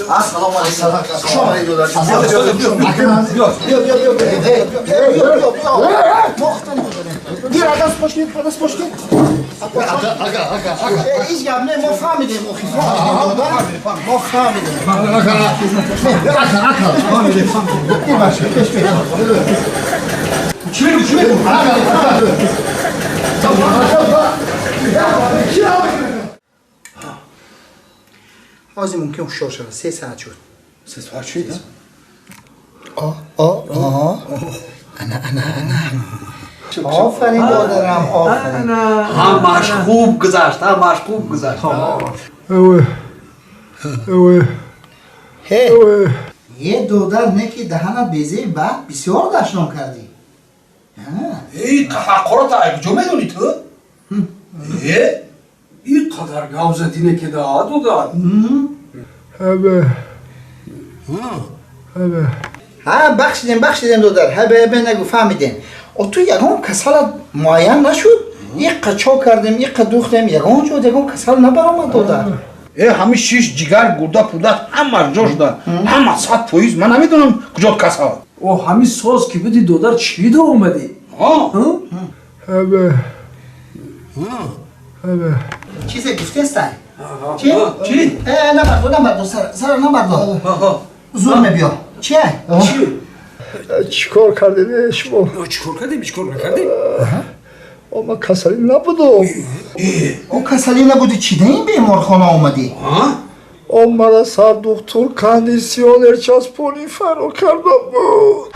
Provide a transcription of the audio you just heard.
Ассалому алайкум. Хуш омадед, додар. Биё, биё, биё, биё, биё, биё, биё. Гир, даст пош, гир, даст пош, гир. Ага, ага, ага. Ҳеҷ гап не, мо фаҳмидем, охи фаҳмидем, додар. Мо фаҳмидем. Ага, ага. Фаҳмидем, фаҳмидем. Бибахшед, пеш, пеш. Чӣ мегӯ, чӣ мегӯ? Ага, ага. Ҳозир мумкин ҳушёр шавад. 3 соат шуд. 3 соат шуд? О, о, о. Ана, ана, ана. Офарин, додарам, офарин. Ҳамаш хуб гузашт, ҳамаш хуб гузашт. Ҳе, е, додар, не ки даҳанат безеи, баъд бисёр дашном кардӣ. Эй, ҳақората ай куҷо медонӣ ту? Э? Ин қадар гап задӣ, не ки да, додар. Ҳа, бахшидем, бахшидем, додар. Ҳа, бе, бе, нагу, фаҳмидем. О, ту ягон касалат муайян нашуд? Иққа чо кардем, иққа духтем, ягон ҷо ягон касал набаромад, додар. Э, ҳами шиш, ҷигар, гурда, пурда ҳама ҷо шуда, ҳама 100%. Ман намедонам, куҷо касал. О, ҳамин соз ки будӣ, додар, чӣ да омадӣ? Ҳа. Чизе гуфтестай чи? Чӣ? Э, набардо, набардо, сара набардо, зур мебиё. Чия? Чӣ? Чӣ кор кардед шумо? Чӣ кор кардем? Чӣ кор накардем? О, ман касалӣ набудам. О, касалӣ набуди, чӣ да ин беморхона омадӣ? О, мара сардухтур кондитсионер часпонӣ фаро карда буд.